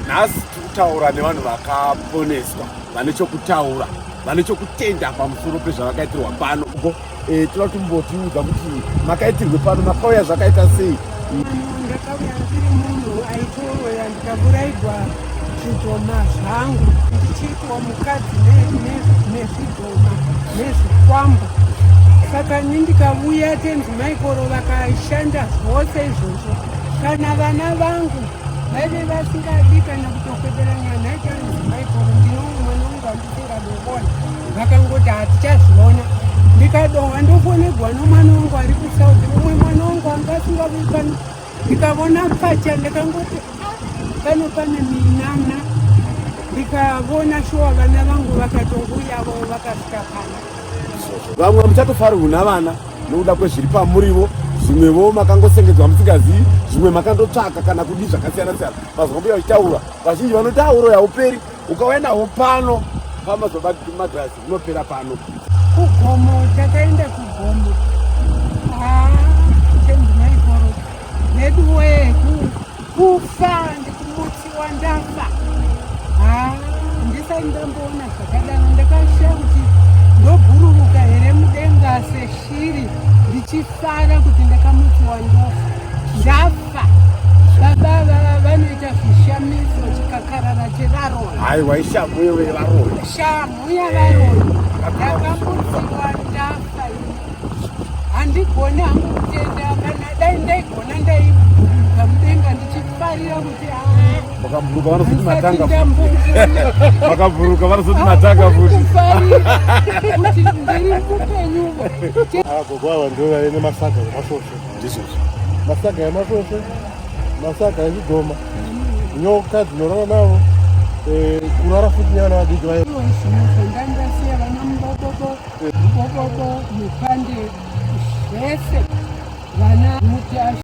Nhasi tiri kutaura nevanhu vakaponeswa, vane chokutaura, vane chokutenda pamusoro pezvavakaitirwa pano. Uko eh, toda kumbotiudza kuti makaitirwe pano, makauya zvakaita sei? Ndakauya ndiri munhu aitoroya ndikavuraigwa zvidhoma zvangu ndichiitwa mukadzi nezvidhoma nezvikwambo saka ni ndikavuya tenzi maikoro vakashanda zvose izvozvo kana vana vangu vaive vasingadi kana kutokwedera nyana yaitenzi maikoro ndino mwana wangu andisingadovona vakangoti hatichazviona ndikadohwa ndofonegwa nomwana wangu ari kusouth umwe mwana wangu anga asingavi pano ndikavona pfacha ndakangoti ah, pano pane minana ndikavona shuwa vana vangu vakatonguyavo vakasvika pano. Vamwe muchatofarirwa navana nokuda kwezviri pamurivo, zvimwevo makangosengedzwa musingazivi, zvimwe makandotsvaka kana kudii zvakasiyana siyana. Mazwa mbuya vachitaura, vazhinji vanoti auro yauperi, ukauya nawo pano pamazoba magirazi unopera pano. Kugomo takaenda kugomo, ah, chendimaikoro veduwee kufa ndikumutsiwa ndafa haa ndisati ndamboona zvakadaro ndakashaya kuti ndobhururuka here mudenga seshiri ndichifara kuti ndakamutsiwa ndofa ndafa baba vava vanoita zvishamiso chikakarara chevaroyi haiwa ishamhu yevaroyi shamhu yavaroyi ndakamutsiwa ndafa handigoni hangu kutenda kana dai ndaigona ndaibhururuka mudenga ndichifarira kuti ah, makabhuruka vanozoti matanga makabhuruka vanozoti matanga futi kuti ndiri mupenyu ah, gogo ava ndo vaive nemasaga emasvosve ndizvozvo masaga emasvosve masaga ezvidhoma nyoka dzinorara navo eh, kurara futi nevana vadiki vaye ndandasiya vana mubobobo mubobobo mupande zvese vana.